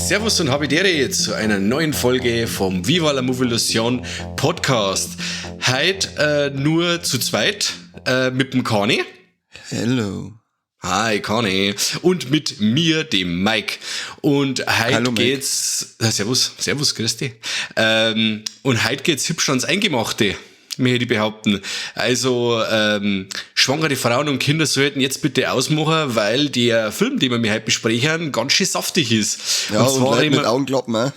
Servus und Habidere zu einer neuen Folge vom Viva la Movolution Podcast. Heute nur zu zweit mit dem Conny. Hello. Hi Conny. Und mit mir, dem Mike. Und heute Hallo, Mike. geht's. Servus, servus, grüß dich. Und heute geht's hübsch ans Eingemachte, möchte ich behaupten. Also schwangere Frauen und Kinder sollten jetzt bitte ausmachen, weil der Film, den wir mir heute besprechen, ganz schön saftig ist. Ja, und und zwar Leute mit immer, Augenklappen auch.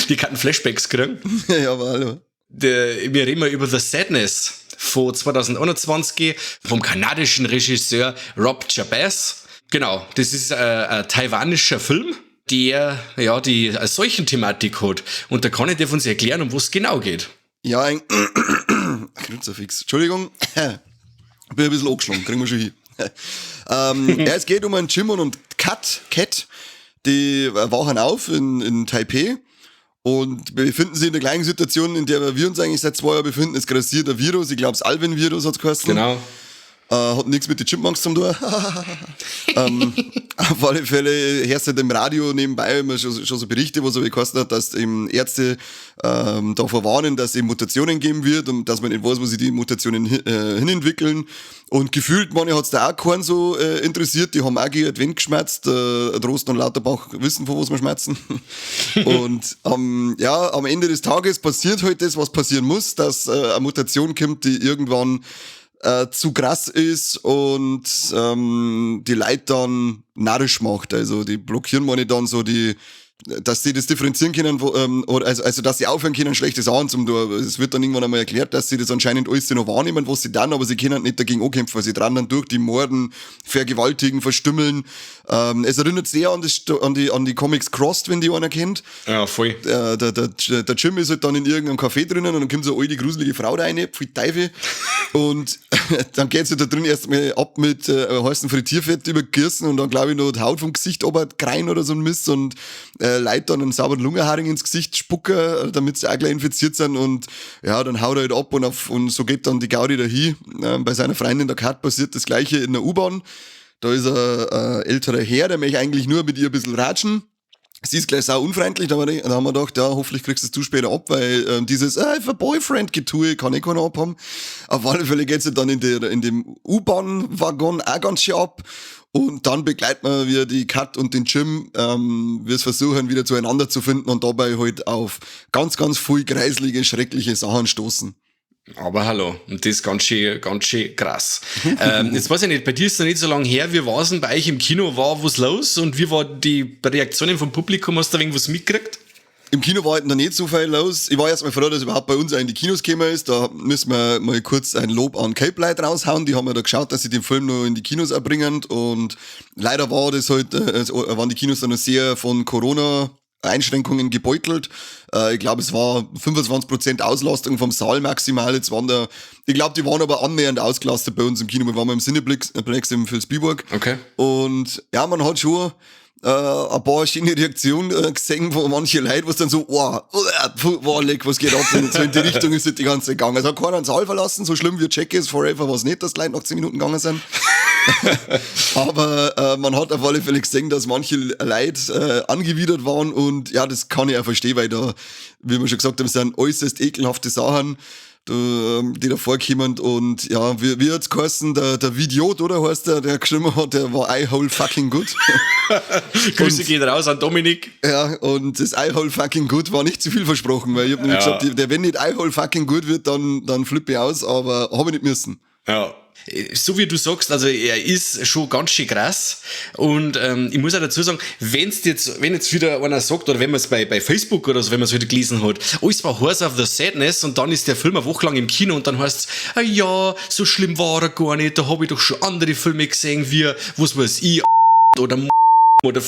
Die kann Flashbacks kriegen. Ja, aber hallo. Wir reden über The Sadness von 2021 vom kanadischen Regisseur Rob Jabbaz. Genau, das ist ein taiwanischer Film, der ja die eine solchen Thematik hat. Und da kann ich dir von uns erklären, um was es genau geht. Ja, ein Kruzifix. Entschuldigung, bin ein bisschen angeschlagen, kriegen wir schon hin. Ja, es geht um einen Jim und Kat, die wachen auf in Taipei und befinden sich in der gleichen Situation, in der wir uns eigentlich seit 2 Jahren befinden. Es grassiert ein Virus, ich glaub, das Alvin-Virus hat's geheißen. Hat nichts mit den Chipmunks zu tun. Auf alle Fälle hörst du halt im Radio nebenbei immer schon so Berichte, wo es aber geheißen hat, dass eben Ärzte davor warnen, dass es eben Mutationen geben wird und dass man nicht weiß, wo sich die Mutationen hinentwickeln. Und gefühlt, manche hat's da auch keinen so interessiert, die haben auch gegen Advent geschmerzt. Drosten und Lauterbach wissen, von was wir schmerzen. Und ja, am Ende des Tages passiert halt das, was passieren muss, dass eine Mutation kommt, die irgendwann zu krass ist und die Leute dann narrisch macht. Also die blockieren meine dann so die, dass sie das differenzieren können, wo oder, also, also dass sie aufhören können, schlechte Sachen zum tun. Es wird dann irgendwann einmal erklärt, dass sie das anscheinend alles noch wahrnehmen, was sie dann, aber sie können nicht dagegen ankämpfen, weil sie dran dann durch die Morden, vergewaltigen, verstümmeln. Es erinnert sehr an die Comics Crossed, wenn die einer kennt. Ja, voll. Der Jim ist halt dann in irgendeinem Café drinnen und dann kommt so eine alte, gruselige Frau rein, pfui Teufel. Und dann geht's halt da drin erstmal ab mit heißem Frittierfett übergießen und dann glaub ich noch die Haut vom Gesicht runterkreien oder so ein Mist und Leute dann einen sauberen Lungenharing ins Gesicht spucken, damit sie auch gleich infiziert sind und ja, dann haut er halt ab und so geht dann die Gaudi dahin. Bei seiner Freundin der Kat passiert das Gleiche in der U-Bahn. Da ist ein älterer Herr, der möchte eigentlich nur mit ihr ein bisschen ratschen. Sie ist gleich sau unfreundlich, da haben wir gedacht, ja, hoffentlich kriegst du es du später ab, weil dieses I have a Boyfriend-Getue kann ich keiner abhaben. Auf alle Fälle geht's ja dann in dem U-Bahn-Waggon auch ganz schön ab. Und dann begleiten wir wieder die Kat und den Jim, wir es versuchen, wieder zueinander zu finden und dabei halt auf ganz, ganz viel gräselige, schreckliche Sachen stoßen. Aber hallo, und das ist ganz schön, ganz schön krass. Jetzt weiß ich nicht, bei dir ist es noch nicht so lange her, wie war's denn bei euch im Kino? War was los und wie war die Reaktionen vom Publikum? Hast du da irgendwas mitgekriegt? Im Kino war halt noch nicht so viel los. Ich war erstmal froh, dass überhaupt bei uns auch in die Kinos gekommen ist. Da müssen wir mal kurz ein Lob an Capelight raushauen. Die haben ja da geschaut, dass sie den Film noch in die Kinos erbringen. Und leider war das halt also waren die Kinos dann noch sehr von Corona Einschränkungen gebeutelt. Ich glaub, es war 25% Auslastung vom Saal maximal. Jetzt waren da, ich glaub, die waren aber annähernd ausgelastet bei uns im Kino. Wir waren mal im Cineplex im Vilsbiburg. Und ja, man hat schon ein paar schöne Reaktionen gesehen von manchen Leuten, was dann so, oh, oh, puh, wow, leck, was geht ab? Und so in die Richtung ist es die ganze Zeit gegangen. Also hat keiner einen Saal verlassen, so schlimm wie Jackass Forever war's nicht, dass die Leute nach 10 Minuten gegangen sind. Aber man hat auf alle Fälle gesehen, dass manche Leute angewidert waren und ja, das kann ich auch verstehen, weil da, wie wir schon gesagt haben, sind äußerst ekelhafte Sachen, die da vorkommen und ja, wie hat's geheißen, der Vidiot, oder heißt der, der geschrieben hat, der war I hole fucking good. Grüße gehen raus an Dominik. Ja, und das I hole fucking good war nicht zu viel versprochen, weil ich hab nämlich gesagt, der, wenn nicht I hole fucking good wird, dann flippe ich aus, aber hab ich nicht müssen. Ja. So wie du sagst, also er ist schon ganz schön krass und ich muss auch dazu sagen, wenn jetzt wieder einer sagt, oder wenn man's bei Facebook oder so, wenn man's wieder gelesen hat, alles war heiß auf The Sadness und dann ist der Film eine Woche lang im Kino und dann heißt's, ah ja, so schlimm war er gar nicht, da hab ich doch schon andere Filme gesehen, wie, was weiß ich, oder oder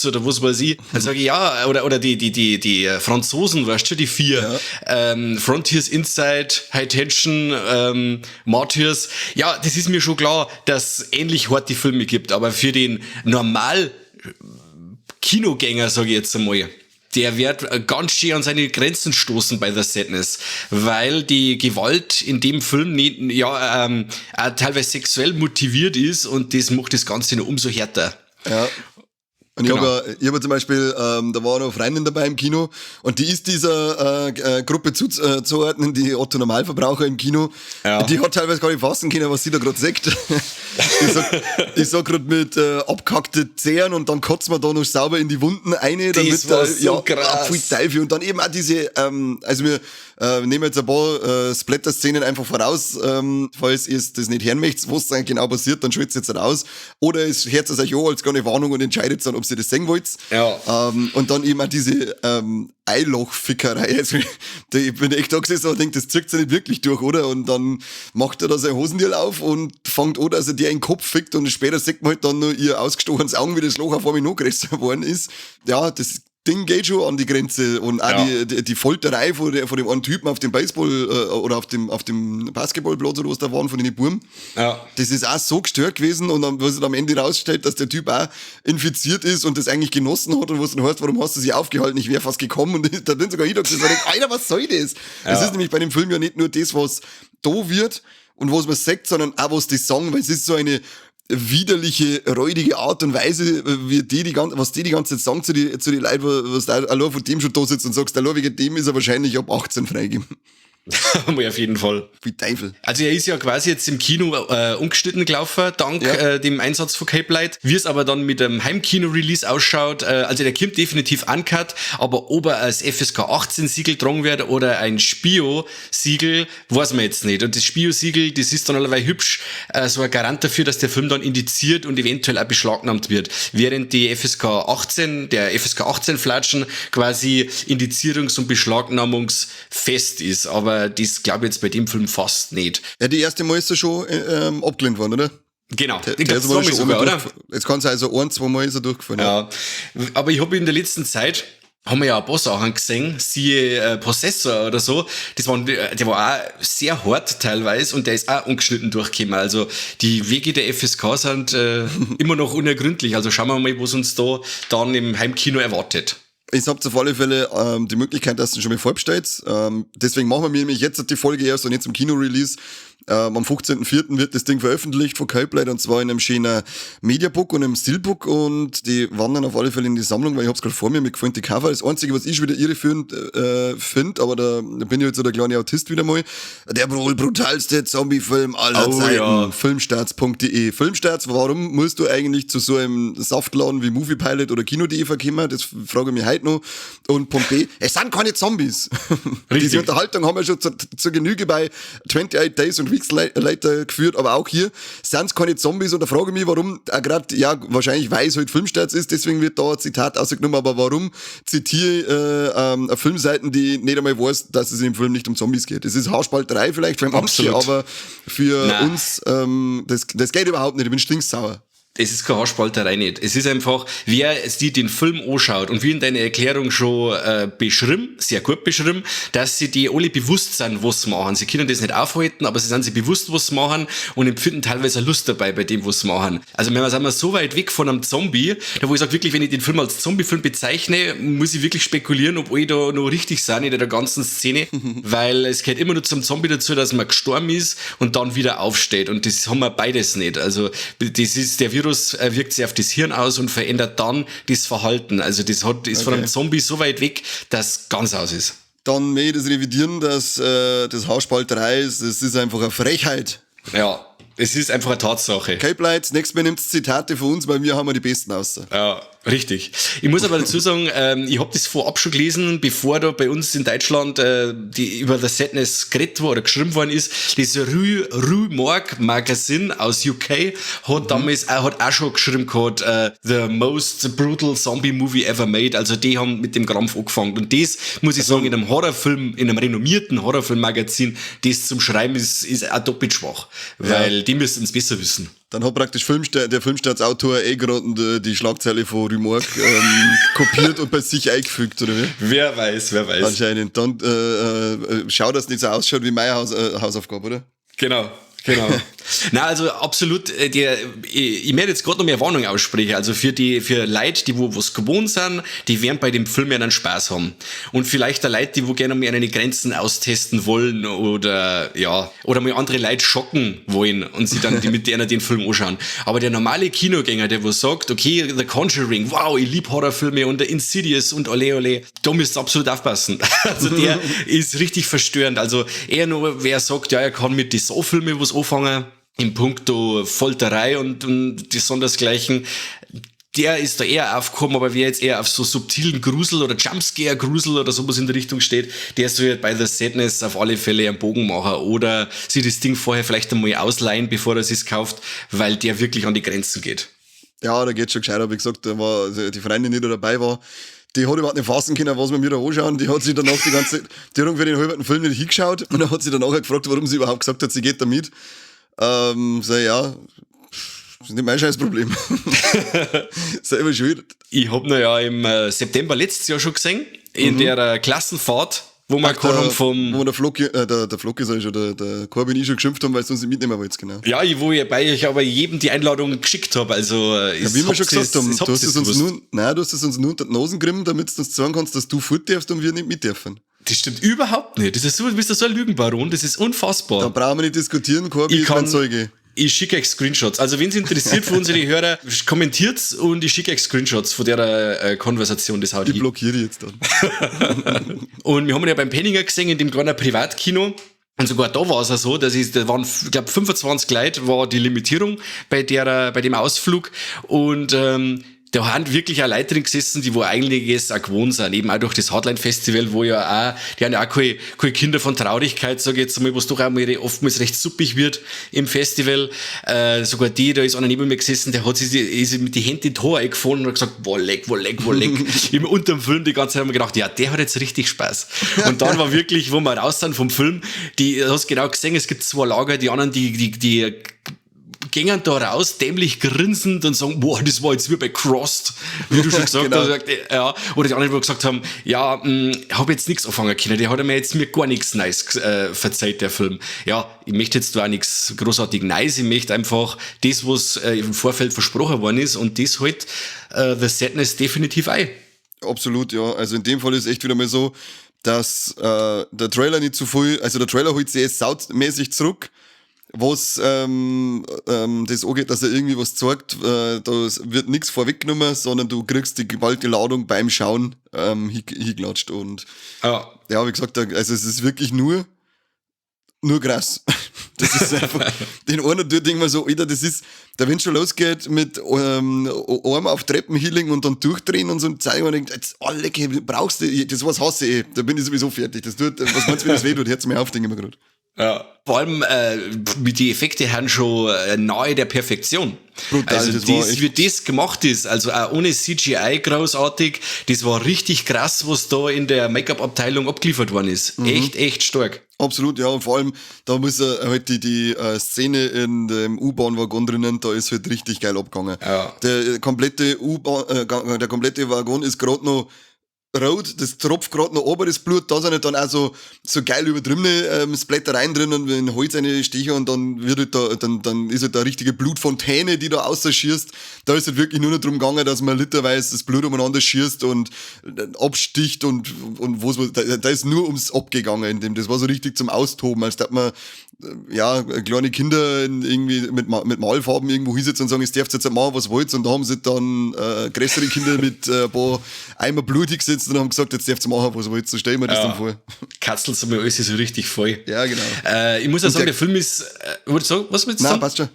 Apokalypse oder was weiß ich. Dann sage ich, ja, oder die Franzosen, weißt du, die vier, ja. Frontiers, Inside, High Tension, Martyrs. Ja, das ist mir schon klar, dass es ähnlich harte Filme gibt, aber für den normal Kinogänger, sage ich jetzt einmal, der wird ganz schön an seine Grenzen stoßen bei The Sadness, weil die Gewalt in dem Film nicht, ja, auch teilweise sexuell motiviert ist und das macht das Ganze noch umso härter. Ja. Und ich habe ja, ich hab zum Beispiel, da war noch eine Freundin dabei im Kino und die ist dieser Gruppe zuzuordnen, die Otto Normalverbraucher im Kino. Ja. Die hat teilweise gar nicht fassen können, was sie da gerade sagt. Ich sag gerade mit abgehackte Zehen und dann kotzt man da noch sauber in die Wunden eine, damit Das war so ja, krass. Pfui Teufel. Und dann eben auch diese, also wir nehmen jetzt ein paar Splatter-Szenen einfach voraus, falls ihr das nicht hören möchtet, was dann genau passiert, dann schaltet jetzt raus. Oder es hört es euch an als kleine Warnung und entscheidet dann, ob ihr das sehen wollt. Ja. Und dann eben auch diese Eilochfickerei. Also, ich bin echt da gesessen und denke, das zieht sich nicht wirklich durch, oder? Und dann macht er da sein Hosendirl auf und fängt an, dass er dir in den Kopf fickt und später sieht man halt dann nur ihr ausgestochenes Augen, wie das Loch auf einmal noch größer geworden ist. Ja, das Ding geht schon an die Grenze und auch die Folterei von dem einen Typen auf dem Baseball oder auf dem Basketballplatz oder was da waren von den Buben. Das ist auch so gestört gewesen und dann, was sich am Ende rausstellt, dass der Typ auch infiziert ist und das eigentlich genossen hat und was dann heißt, warum hast du sie aufgehalten? Ich wäre fast gekommen und da bin sogar ich da gesessen und denk, Alter, was soll das? Es ist nämlich bei dem Film ja nicht nur das, was da wird und was man sagt, sondern auch was die sagen, weil es ist so eine widerliche, räudige Art und Weise, wie die, die ganze, was die die ganze Zeit sagen zu die Leuten, was da allein von dem schon da sitzt und sagst, allein wegen dem ist er wahrscheinlich ab 18 freigegeben. Mal auf jeden Fall. Wie Teufel. Also er ist ja quasi jetzt im Kino ungeschnitten gelaufen, dank dem Einsatz von Capelight. Wie es aber dann mit dem Heimkino-Release ausschaut, also der kommt definitiv uncut, aber ob er als FSK 18 Siegel tragen wird oder ein Spio-Siegel, weiß man jetzt nicht. Und das Spio-Siegel, das ist dann allerweil hübsch, so ein Garant dafür, dass der Film dann indiziert und eventuell auch beschlagnahmt wird. Während die FSK 18, der FSK 18 Flatschen quasi indizierungs- und beschlagnahmungsfest ist. Aber das glaube ich jetzt bei dem Film fast nicht. Ja, die erste Mal ist er schon abgelehnt worden, oder? Genau. Der, Ich der glaub, ist mal zweimal schon sogar, oder? Jetzt kann es also ein, zwei Mal ist er durchgefallen. Ja. Aber ich habe in der letzten Zeit haben wir ja ein paar Sachen gesehen, siehe Possessor oder so. Der war auch sehr hart teilweise und der ist auch ungeschnitten durchgekommen. Also die Wege der FSK sind immer noch unergründlich. Also schauen wir mal, was uns da dann im Heimkino erwartet. Ich habt auf alle Fälle die Möglichkeit, dass ihr schon mal vorbestellt. Deswegen machen wir nämlich jetzt die Folge erst und nicht zum Kino-Release. Am 15.04. wird das Ding veröffentlicht von Capelight und zwar in einem schönen Mediabook und einem Steelbook und die wandern auf alle Fälle in die Sammlung, weil ich hab's gerade vor mir, mir gefällt die Cover. Das Einzige, was ich wieder irreführend finde, aber da bin ich jetzt so der kleine Autist wieder mal, der wohl brutalste Zombie-Film aller Zeiten. Filmstarts.de. Filmstarts, warum musst du eigentlich zu so einem Saftladen wie Moviepilot oder Kino.de verkommen? Das frage ich mich heute noch. Und Punkt B, es sind keine Zombies. Diese Unterhaltung haben wir schon zur Genüge bei 28 Days und Weeks Later geführt, aber auch hier sind es keine Zombies und da frage ich mich, warum, gerade, ja, wahrscheinlich, weil es halt Filmstarts ist, deswegen wird da ein Zitat ausgenommen, aber warum zitiere ich eine Filmseiten, die nicht einmal weiß, dass es im Film nicht um Zombies geht? Das ist Haarspalterei vielleicht für manche, aber für Nein. uns, das geht überhaupt nicht, ich bin stinksauer. Es ist keine Haarspalterei nicht. Es ist einfach, wer sich den Film anschaut und wie in deiner Erklärung schon beschrieben, sehr gut beschrieben, dass sie die alle bewusst sind, was sie machen. Sie können das nicht aufhalten, aber sie sind sich bewusst, was sie machen, und empfinden teilweise Lust dabei bei dem, was sie machen. Also wir sind so weit weg von einem Zombie, da wo ich sage, wirklich, wenn ich den Film als Zombie-Film bezeichne, muss ich wirklich spekulieren, ob alle da noch richtig sind in der ganzen Szene, weil es gehört immer nur zum Zombie dazu, dass man gestorben ist und dann wieder aufsteht, und das haben wir beides nicht. Also das ist, der Virus wirkt sich auf das Hirn aus und verändert dann das Verhalten. Also das ist von einem Zombie so weit weg, dass ganz aus ist. Dann möchte ich das revidieren, dass das Haarspalterei ist. Das ist einfach eine Frechheit. Ja, es ist einfach eine Tatsache. Capelight, nächstes Mal nimmt Zitate von uns, weil wir haben ja die besten aus. Ja, richtig. Ich muss aber dazu sagen, ich hab das vorab schon gelesen, bevor da bei uns in Deutschland die über The Sadness geredet war oder geschrieben worden ist. Das Rue Morgue Magazine aus UK hat damals auch, hat auch schon geschrieben gehabt, The most brutal Zombie Movie ever made. Also die haben mit dem Krampf angefangen. Und das, muss ich sagen, in einem Horrorfilm, in einem renommierten Horrorfilm-Magazin, das zum Schreiben ist, ist auch doppelt schwach. Weil die müssen es besser wissen. Dann hat praktisch der Filmstartsautor eh gerade die Schlagzeile von Remarque kopiert und bei sich eingefügt, oder wie? Wer weiß, wer weiß. Anscheinend. Dann schau, dass es nicht so ausschaut wie meine Hausaufgabe, oder? Genau. Genau. Na, also absolut, ich werde jetzt gerade noch mehr Warnung aussprechen. Also für Leute, die wo was gewohnt sind, die werden bei dem Film ja einen Spaß haben. Und vielleicht auch Leute, die wo gerne mal eine Grenzen austesten wollen oder, ja, oder mal andere Leute schocken wollen und sie dann die mit denen den Film anschauen. Aber der normale Kinogänger, der wo sagt, okay, The Conjuring, wow, ich lieb Horrorfilme und der Insidious und ole ole, da müsst ihr absolut aufpassen. Also der ist richtig verstörend. Also eher nur, wer sagt, ja, er kann mit die Saw-Filme was anfangen, in puncto Folterei und die sondersgleichen, der ist da eher aufgekommen, aber wer jetzt eher auf so subtilen Grusel oder Jumpscare-Grusel oder sowas in der Richtung steht, der soll halt bei The Sadness auf alle Fälle einen Bogen machen oder sich das Ding vorher vielleicht einmal ausleihen, bevor er sich's kauft, weil der wirklich an die Grenzen geht. Ja, da geht's schon gescheit, hab ich gesagt, da war die Freundin, die da dabei war, die hat überhaupt nicht fassen können, was wir mir da anschauen. Die hat sich danach die ganze, die hat ungefähr den halben Film nicht hingeschaut und dann hat sie danach gefragt, warum sie überhaupt gesagt hat, sie geht da mit. Sag ich, ja, das ist nicht mein Scheißproblem. Selber schuld. Ich hab ihn ja im September letztes Jahr schon gesehen, in der Klassenfahrt, wo wir gehabt haben vom Wo der Flocki, der Flocki sag ich schon, der Corby und ich schon geschimpft haben, weil sie uns nicht mitnehmen wollt, genau. Ja, ich, wo ich bei euch aber jedem die Einladung geschickt hab, also, Ja, wie wir schon gesagt haben, du hast es uns nur, nein, du hast es uns nur unter die Nasen gerieben, damit du uns sagen kannst, dass du fort darfst und wir nicht mit dürfen. Das stimmt überhaupt nicht. Das ist so, du bist so ein Lügenbaron, das ist unfassbar. Da brauchen wir nicht diskutieren, Corby Ich ist mein Zeuge. Ich schicke euch Screenshots. Also, wenn's interessiert von unseren Hörer, kommentiert's und ich schicke euch Screenshots von der Konversation. Das haut Ich hin. blockiere die jetzt dann. Und wir haben ihn ja beim Penninger gesehen, in dem kleinen Privatkino. Und sogar da war's ja so, dass ich, da waren, ich glaub, 25 Leute war die Limitierung bei dem Ausflug. Und da haben wirklich auch Leute drin gesessen, die wo eigentlich es auch gewohnt sind. Eben auch durch das Hardline-Festival, wo ja auch, die haben ja auch keine Kinder von Traurigkeit, sag ich jetzt mal, wo's doch auch mal oftmals recht suppig wird im Festival. Sogar die, da ist einer neben mir gesessen, der hat sich die, ist mit den Händen in die Haare eingefahren und hat gesagt, boah, leck, boah, leck, boah, leck. Im unterm Film die ganze Zeit haben wir gedacht, ja, der hat jetzt richtig Spaß. Und dann war wirklich, wo wir raus sind vom Film, die, du hast genau gesehen, es gibt zwei Lager, die anderen, die gingen da raus, dämlich grinsend und sagen, boah, das war jetzt wie bei Crossed, wie du schon gesagt hast. Ja. Oder die anderen, die gesagt haben, ja, hab jetzt nix anfangen können, der hat mir jetzt mir gar nix Neues verzeiht, der Film. Ja, ich möchte jetzt da auch nix großartig Neues, ich möchte einfach das, was im Vorfeld versprochen worden ist und das halt The Sadness definitiv ein. Absolut, ja. Also in dem Fall ist echt wieder mal so, dass der Trailer nicht zu viel, also der Trailer holt sich erst sautmäßig zurück, was das angeht, dass er irgendwie was zeigt, da wird nix vorweggenommen, sondern du kriegst die geballte Ladung beim Schauen hingeklatscht. Und ja, wie gesagt, da, also es ist wirklich nur krass. Das ist einfach, den einen tut immer so, Alter, das ist, da wenn's schon losgeht mit Arm auf Treppen healing und dann durchdrehen und so ein Zeug und denkt, jetzt, oh, leck, brauchst du, das was hasse ich, da bin ich sowieso fertig. Das tut, was meinst du, wenn das weh tut, hört's mir auf, denke ich mir grad. Ja. Vor allem mit die Effekte haben schon nahe der Perfektion. Brutal, also das war das, echt wie das gemacht ist, also auch ohne CGI großartig, das war richtig krass, was da in der Make-up-Abteilung abgeliefert worden ist. Echt, echt stark. Absolut, ja, und vor allem, da muss er halt die Szene in dem U-Bahn-Waggon drinnen, da ist halt richtig geil abgegangen. Der komplette U-Bahn der komplette Waggon ist grad noch rot, das tropft grad noch ober, das Blut, da sind halt dann auch so geil übertriebene Splattereien drin und in Holz eine Stiche und dann wird halt da, dann, dann ist halt da richtige Blutfontäne, die da rausschießt. Da ist halt wirklich nur noch drum gegangen, dass man literweise das Blut umeinander schießt und absticht und wo's, da, da ist nur ums Abgegangen in dem. Das war so richtig zum Austoben, als dass man ja, kleine Kinder in, irgendwie mit Malfarben irgendwo hinsetzen und sagen, es dürft jetzt machen, was wollt, und da haben sie dann größere Kinder mit ein paar Eimer Blut hingesetzt und haben gesagt, jetzt dürft ihr machen, was wollt, so stell ich mir das dann vor. Katzeln sind mir alles so richtig voll. Ja, genau. Ich muss auch Und sagen, der der Film ist wollt ihr sagen, was willst du Nein, sagen? passt schon.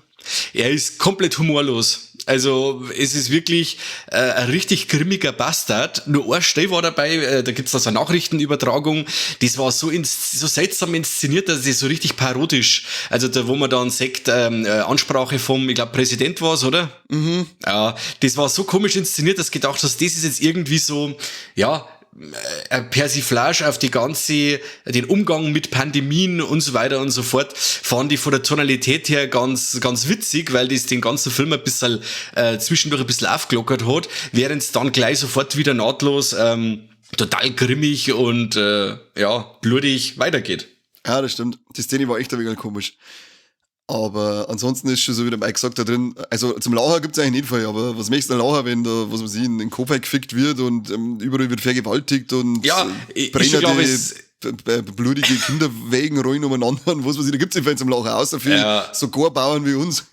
Er ist komplett humorlos. Also es ist wirklich ein richtig grimmiger Bastard. Nur eine Stelle war dabei, da gibt's da so eine Nachrichtenübertragung, das war so seltsam inszeniert, dass es so richtig parodisch, also da, wo man dann sagt, Ansprache vom, ich glaub, Präsident war's, oder? Ja, das war so komisch inszeniert, dass du gedacht hast, das ist jetzt irgendwie so, ja, Eine Persiflage auf die ganze, den Umgang mit Pandemien und so weiter und so fort, fand ich von der Tonalität her ganz, ganz witzig, weil das den ganzen Film ein bisschen, zwischendurch ein bisschen aufgelockert hat, während es dann gleich sofort wieder nahtlos, total grimmig und, ja, blutig weitergeht. Ja, das stimmt. Die Szene war echt ein wenig komisch. Aber ansonsten ist schon so, wie der Mike gesagt hat, da drin, also zum Lachen gibt's eigentlich nicht viel, aber was möchtest du lachen, wenn da, was weiß ich, in den Kopf gefickt wird und überall wird vergewaltigt und ja, brennen die blutige Kinderwegen rollen umeinander und was weiß ich, da gibt's nicht viel zum Lachen, außer für so Bauern wie uns.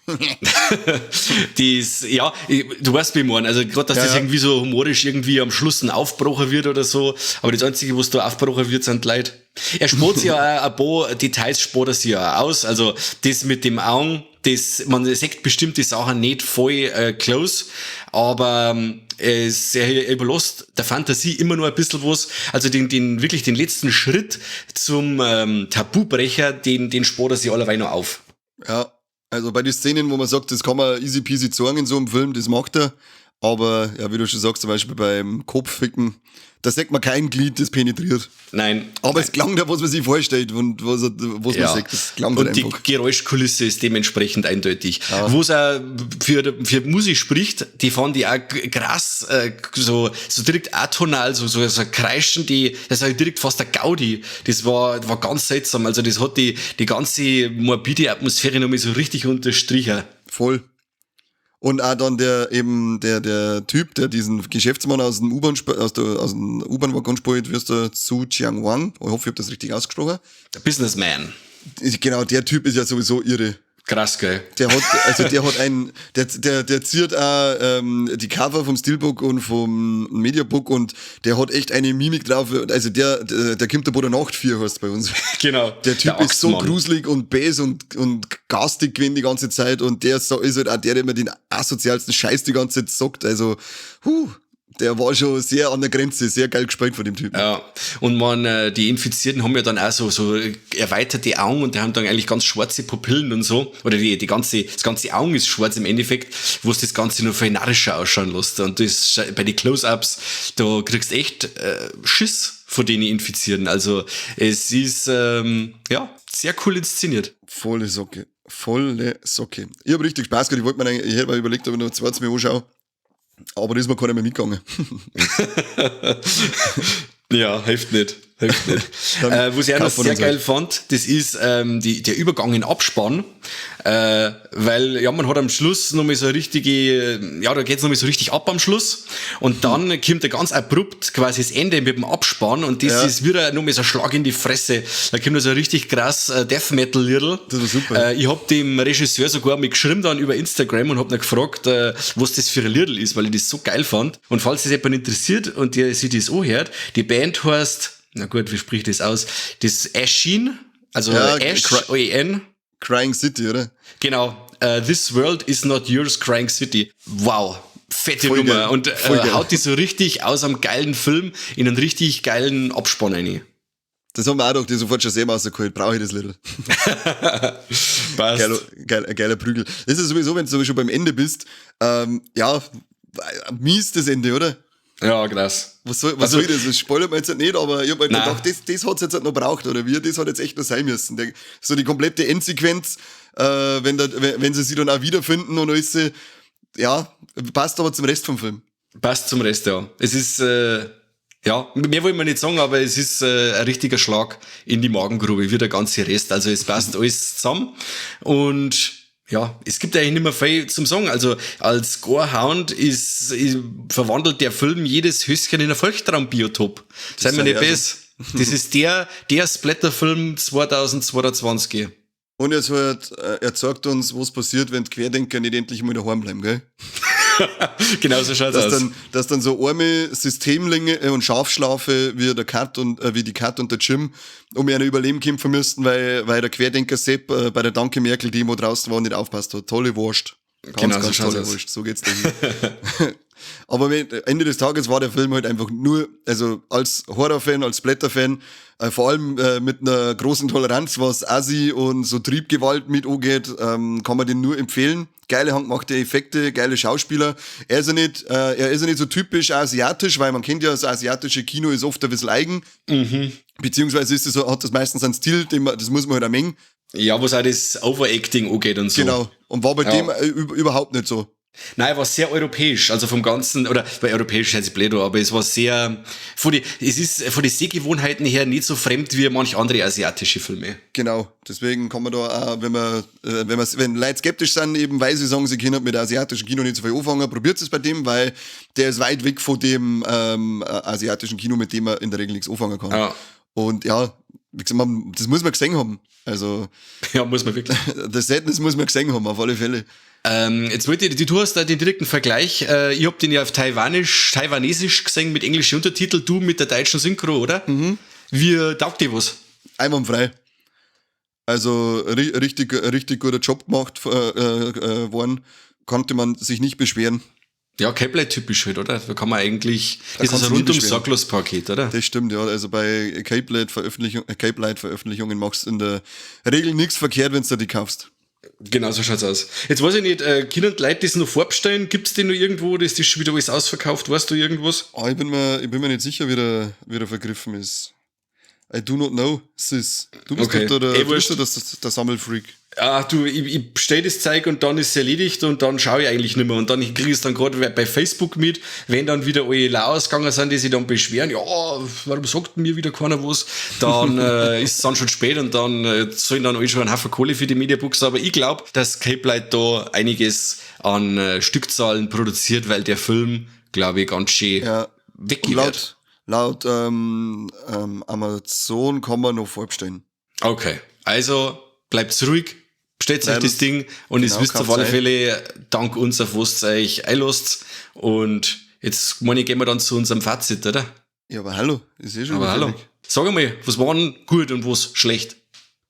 Das, ja, du weißt, wie ich meine, also gerade, dass das irgendwie so humorisch irgendwie am Schluss ein Aufbrochen wird oder so, aber das Einzige, was da aufbrochen wird, sind Leute. Er spart sich ja auch ein paar Details, spart er sich ja auch aus, also das mit dem Augen, das, man sieht bestimmte Sachen nicht voll close, aber er überlässt der Fantasie immer nur ein bisschen was, also wirklich den letzten Schritt zum Tabubrecher, den spart er sich allerweil noch auf. Ja, also bei den Szenen, wo man sagt, das kann man easy peasy zeigen in so einem Film, das macht er, aber ja, wie du schon sagst, zum Beispiel beim Kopfficken, da sieht man kein Glied, das penetriert. Nein. Aber es klang da, was man sich vorstellt und was man sieht, das klang und halt die einfach. Geräuschkulisse ist dementsprechend eindeutig. Ja. Wo es auch für Musik spricht, die fand ich auch krass, so direkt atonal, so kreischen, das war direkt fast ein Gaudi. Das war ganz seltsam. Also das hat die ganze morbide Atmosphäre nochmal so richtig unterstrichen. Voll. Und auch dann der Typ, der diesen Geschäftsmann aus dem U-Bahn-Waggon spielt, wirst du Tzu Chiang Wang. Ich hoffe, ich hab das richtig ausgesprochen. Der Businessman. Genau, der Typ ist ja sowieso irre. Krass, gell? Der hat, also der hat einen, der ziert auch die Cover vom Steelbook und vom Mediabook und der hat echt eine Mimik drauf. Also der kommt der Bruder Nacht 4 heißt bei uns. Genau. Der Typ der ist so gruselig und bäs und garstig gewesen die ganze Zeit und der ist halt auch der, der immer den asozialsten Scheiß die ganze Zeit sagt. Also, der war schon sehr an der Grenze, sehr geil gespielt von dem Typen. Ja, und man, die Infizierten haben ja dann auch so erweiterte Augen und die haben dann eigentlich ganz schwarze Pupillen und so. Oder das ganze Augen ist schwarz im Endeffekt, wo es das Ganze nur viel narrischer ausschauen lässt. Und das bei den Close-Ups, da kriegst du echt Schiss von den Infizierten. Also es ist ja, sehr cool inszeniert. Volle Socke. Volle Socke. Ich hab richtig Spaß gehabt. Ich hätte mir überlegt, ob ich noch zweites Mal anschaue. Aber das ist mir keiner mehr mitgegangen. Ja, hilft nicht. Hilft nicht. Was ich auch noch sehr geil fand, das ist der Übergang in Abspann, weil ja, man hat am Schluss nochmal so richtige, ja, da geht's nochmal so richtig ab am Schluss und dann kommt da ganz abrupt quasi das Ende mit dem Abspann und das ist wieder nochmal so ein Schlag in die Fresse. Da kommt so ein richtig krass Death Metal Liedl. Das war super. Ich hab dem Regisseur sogar mal geschrieben dann über Instagram und hab ihn gefragt, was das für ein Liedl ist, weil ich das so geil fand. Und falls das jemand interessiert und der sich das anhört, die Band heißt, na gut, wie spricht das aus? Das Ashin, also ja, Ash, O-E-N. Crying City, oder? Genau. This World is Not Yours, Crying City. Wow. Fette Voll Nummer. Geil. Und haut die so richtig aus einem geilen Film in einen richtig geilen Abspann rein. Das haben wir auch doch, die sofort schon sehr rausgeholt. Brauche ich das Little. Passt. Geiler Prügel. Das ist sowieso, wenn du schon beim Ende bist, ja, mies das Ende, oder? Ja, krass. Was soll das? Das spoilert man jetzt halt nicht, aber ich hab halt gedacht, das hat's jetzt halt noch braucht, oder wie? Das hat jetzt echt noch sein müssen. So die komplette Endsequenz, wenn sie sie dann auch wiederfinden und alles, ja, passt aber zum Rest vom Film. Passt zum Rest, ja. Es ist, ja, mehr wollen wir nicht sagen, aber es ist ein richtiger Schlag in die Magengrube, wie der ganze Rest. Also es passt alles zusammen und ja, es gibt eigentlich nicht mehr viel zum Sagen. Also als Gorehound verwandelt der Film jedes Höschen in ein Feuchtraumbiotop. Seien wir nicht besser. Das ist der Splatterfilm 2022. Und er zeigt uns, was passiert, wenn die Querdenker nicht endlich mal daheim bleiben, gell? Genau so schaut's aus. Dass dann so arme Systemlinge und Schafschlafe wie der Kat und wie die Kat und der Jim um ihr Überleben kämpfen müssten, weil der Querdenker Sepp bei der Danke Merkel Demo draußen war und nicht aufpasst hat. Tolle Wurst. Ganz, genau, ganz so tolle Wurst. So geht's dahin. Aber Ende des Tages war der Film halt einfach nur, also als Horrorfan, als Splatter-Fan, vor allem mit einer großen Toleranz, was Assi und so Triebgewalt mit angeht, kann man den nur empfehlen. Geile handgemachte Effekte, geile Schauspieler. Er ist ja nicht so typisch asiatisch, weil man kennt ja, das asiatische Kino ist oft ein bisschen eigen. Beziehungsweise ist es so, hat das meistens einen Stil, das muss man halt auch mengen. Ja, was auch das Overacting angeht und so. Genau. Und war bei dem überhaupt nicht so. Nein, war sehr europäisch, also vom Ganzen, oder weil europäisch heißt blöd, aber es war sehr, es ist von den Sehgewohnheiten her nicht so fremd wie manch andere asiatische Filme. Genau, deswegen kann man da auch, wenn Leute skeptisch sind, eben weil sie sagen, sie können mit asiatischen Kino nicht so viel anfangen, probiert es bei dem, weil der ist weit weg von dem asiatischen Kino, mit dem man in der Regel nichts anfangen kann. Ja. Und ja, wie gesagt, das muss man gesehen haben. Also, ja, muss man wirklich. Das Sadness muss man gesehen haben, auf alle Fälle. Jetzt wollte ich, du hast da den direkten Vergleich. Ich hab den ja auf Taiwanesisch gesehen mit englischen Untertitel, du mit der deutschen Synchro, oder? Mhm. Wie taugt dir was? Einwandfrei. Also richtig, richtig guter Job gemacht worden. Konnte man sich nicht beschweren. Ja, Capelight typisch halt, oder? Da kann man eigentlich, da das ist ein rundum sorglos Paket, oder? Das stimmt, ja. Also bei Capelight-Veröffentlichungen machst du in der Regel nichts verkehrt, wenn du die kaufst. Genau, so schaut's aus. Jetzt weiß ich nicht, können die Leute das noch vorbestellen? Gibt's den noch irgendwo? Oder ist das schon wieder alles ausverkauft? Weißt du irgendwas? Oh, ich bin mir nicht sicher, wie der vergriffen ist. I do not know, sis. Du bist doch der Sammelfreak. Ah, du, ich bestell das Zeug und dann ist es erledigt und dann schaue ich eigentlich nicht mehr. Und dann kriege ich es dann gerade bei Facebook mit, wenn dann wieder alle ausgegangen sind, die sich dann beschweren, ja, warum sagt mir wieder keiner was? Dann ist es dann schon spät und dann sollen dann alle schon einen Haufen Kohle für die Mediabooks. Aber ich glaube, dass Capelight da einiges an Stückzahlen produziert, weil der Film, glaube ich, ganz schön weggeht. Laut Amazon kann man noch vorbestellen. Okay, also bleibt ruhig, bestellt euch das Ding und ihr wisst auf alle Fälle, dank uns, auf was ihr euch einlasst. Und jetzt, meine ich, gehen wir dann zu unserem Fazit, oder? Ja, aber hallo, ist eh schon Aber hallo. Sag einmal, was war denn gut und was schlecht?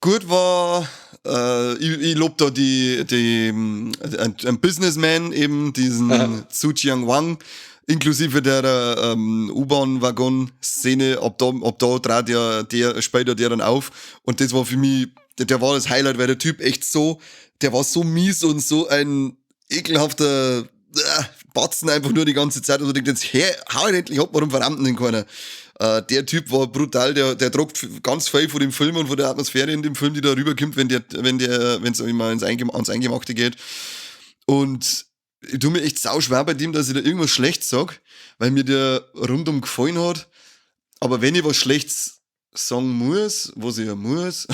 Gut war, ich lob da ein Businessman eben, diesen Tzu Chiang Wang, inklusive der U-Bahn-Waggon-Szene, ab da trat ja der, spielt ja der dann auf. Und das war für mich, der war das Highlight, weil der Typ echt so, der war so mies und so ein ekelhafter Batzen einfach nur die ganze Zeit. Und du denkst jetzt, hey, hau ihn endlich ab, warum verrammt denn keiner? Der Typ war brutal, der tragt ganz viel von dem Film und von der Atmosphäre in dem Film, die da rüberkommt, wenn es immer ans Eingemachte geht. Und ich tue mir echt sau schwer bei dem, dass ich da irgendwas Schlechtes sag, weil mir der rundum gefallen hat. Aber wenn ich was Schlechtes sagen muss, was ich ja muss,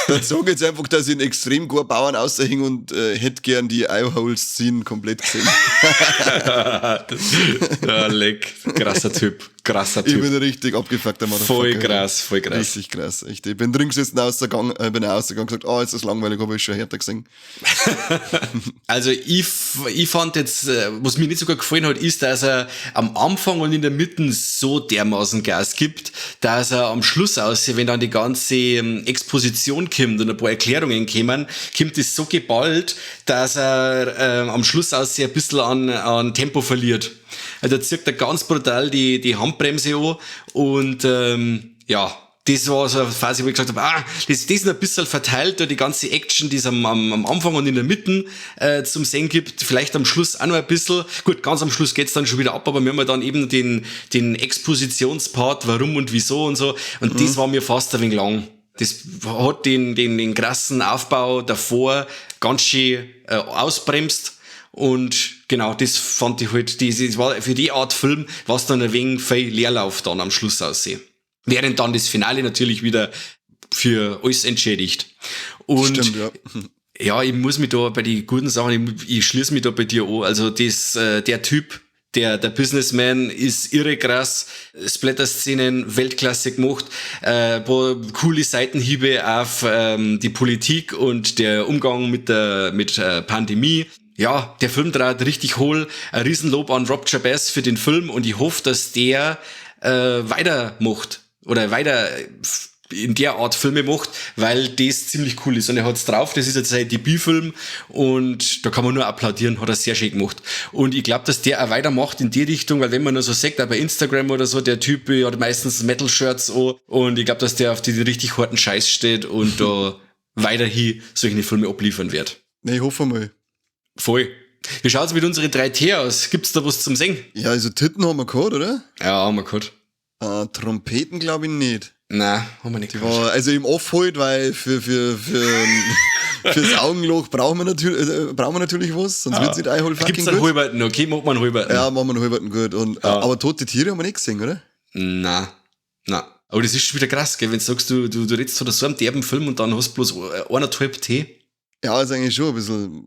dann sag ich jetzt einfach, dass ich einen extrem guten Bauern aushänge und hätte gern die Eyeholes-Szene komplett gesehen. Ja, leck. Krasser Typ. Krasser Typ. Ich bin richtig abgefuckter Motherfucker. Voll krass, voll krass. Richtig krass. Echt. Ich bin drin gesessen, bin rausgegangen und gesagt, oh, jetzt ist es langweilig, habe ich schon härter gesehen. Also ich fand jetzt, was mir nicht so gut gefallen hat, ist, dass er am Anfang und in der Mitte so dermaßen Gas gibt, dass er am Schluss aussieht, wenn dann die ganze Exposition kommt und ein paar Erklärungen kommen, kommt es so geballt, dass er am Schluss aussieht ein bisschen an Tempo verliert. Also da zieht er ganz brutal die Handbremse an und ja, das war so eine Phase, wo ich gesagt habe, ah, das ist ein bisschen verteilt, da die ganze Action, die es am Anfang und in der Mitte zum Sehen gibt, vielleicht am Schluss auch noch ein bisschen. Gut, ganz am Schluss geht's dann schon wieder ab, aber wir haben ja dann eben den Expositionspart, warum und wieso und so. Und das war mir fast ein wenig lang. Das hat den krassen Aufbau davor ganz schön ausbremst. Und genau, das fand ich halt, das war für die Art Film, was dann ein wenig viel Leerlauf dann am Schluss aussehen. Während dann das Finale natürlich wieder für alles entschädigt. Und Stimmt, ja. Ja, ich muss mich da bei den guten Sachen, ich schließe mich da bei dir an. Also der Typ, der Businessman ist irre krass, Splatter-Szenen Weltklasse gemacht, paar coole Seitenhiebe auf die Politik und der Umgang mit der Pandemie. Ja, der Film dreht richtig hohl. Ein Riesenlob an Rob Chabaz für den Film und ich hoffe, dass der weitermacht oder weiter in der Art Filme macht, weil das ziemlich cool ist. Und er hat's drauf, das ist jetzt sein Debütfilm und da kann man nur applaudieren, hat er sehr schön gemacht. Und ich glaube, dass der auch weitermacht in die Richtung, weil wenn man nur so sieht, auch bei Instagram oder so, der Typ hat meistens Metal-Shirts an und ich glaube, dass der auf die richtig harten Scheiß steht und da weiterhin solche Filme abliefern wird. Ne, ich hoffe mal. Voll. Wie schaut's mit unseren 3T aus? Gibt's da was zum Singen? Ja, also Titten haben wir gehabt, oder? Ja, haben wir gehabt. Trompeten glaube ich nicht. Nein, haben wir nicht gehabt. War, also im Off halt, weil fürs Augenloch brauchen wir natürlich was, sonst wird's nicht einholen fucking Gibt's einen Halberten? Okay, machen wir einen Halberten. Ja, machen wir einen Halberten gut. Und, ja. Aber tote Tiere haben wir nicht gesehen, oder? Nein, nein. Aber das ist schon wieder krass, gell? Wenn du sagst, du redest von so einem derben Film und dann hast du bloß 1,5 Tee. Ja, ist eigentlich schon ein bisschen...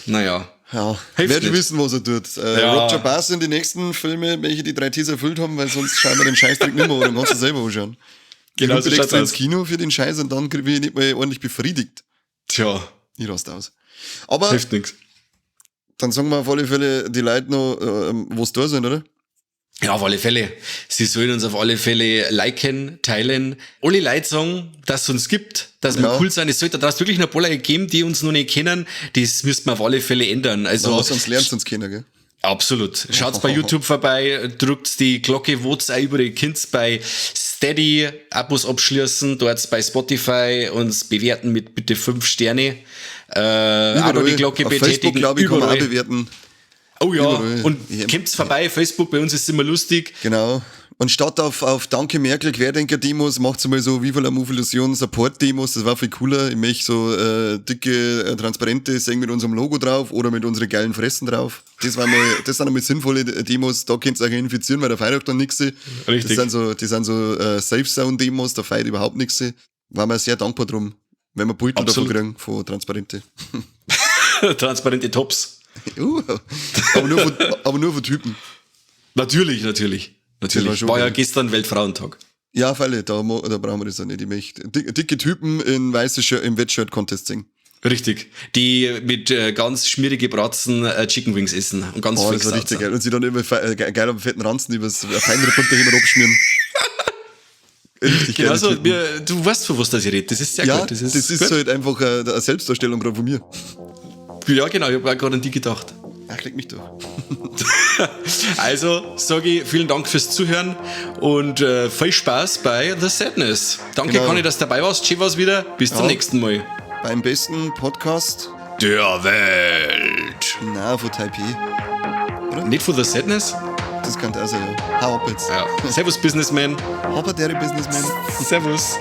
Naja. Ja, werde wissen, was er tut. Ja. Roger Bass sind die nächsten Filme, welche die 3 Ts erfüllt haben, weil sonst schauen wir den Scheißdreck nicht mehr oder kannst du selber anschauen. Genau, ich bin extra ins Kino für den Scheiß und dann bin ich nicht mal ordentlich befriedigt. Tja. Ich raste aus. Aber hilft nix. Dann sagen wir auf alle Fälle die Leute noch, was da sind, oder? Ja, auf alle Fälle. Sie sollen uns auf alle Fälle liken, teilen. Alle Leute sagen, dass es uns gibt, dass wir cool sind. Es sollte da wirklich noch ein paar Leute geben, die uns noch nicht kennen. Das müssten wir auf alle Fälle ändern. Also, ja, sonst lernt uns kennen, gell? Absolut. Schaut bei YouTube vorbei, drückt die Glocke, wo's auch überall könnt's bei Steady Abos abschließen, dort bei Spotify uns bewerten mit bitte 5 Sterne. Auch noch die Glocke auf betätigen. Facebook, glaube ich, kann man auch bewerten. Oh ja, überall. Und kommt's vorbei, Facebook, bei uns ist es immer lustig. Genau. Und statt auf Danke Merkel Querdenker-Demos, macht's mal so Viva la Movilusion Support-Demos, das war viel cooler. Ich möchte so dicke Transparente sehen mit unserem Logo drauf oder mit unseren geilen Fressen drauf. Das war mal, das sind einmal sinnvolle Demos, da könnt ihr euch infizieren, weil da feiert auch dann nichts. Richtig. Das sind so Safe-Zone-Demos, da feiert überhaupt nichts. Waren wir sehr dankbar drum, wenn wir Beutel davon kriegen, von Transparente. Transparente Tops. Aber nur von Typen. Natürlich, natürlich. Natürlich. War ja gestern Weltfrauentag. Ja, freilich, da brauchen wir das auch nicht. Ich möchte dicke Typen in weiße Shirt, im Wettshirt-Contest singen. Richtig. Die mit ganz schmierige Bratzen Chicken Wings essen und ganz fix. Das war richtig geil. Und sie dann immer geil am fetten Ranzen übers feinere Bunte immer abschmieren. Richtig geil. Genau so, du weißt, von was das ich rede. Das ist sehr gut. Das ist gut. Halt einfach eine Selbstdarstellung gerade von mir. Ja, genau, ich habe auch gerade an die gedacht. Ach, leck mich doch. Also, sage ich vielen Dank fürs Zuhören und viel Spaß bei The Sadness. Danke, genau. Conny, dass du dabei warst. Schön war's wieder. Bis zum nächsten Mal. Beim besten Podcast der Welt. Na, von Taipei. Oder? Nicht von The Sadness? Das kann auch sein, ja. Hau ab jetzt. Ja. Servus, Businessman. Hau ab, Businessman. Servus.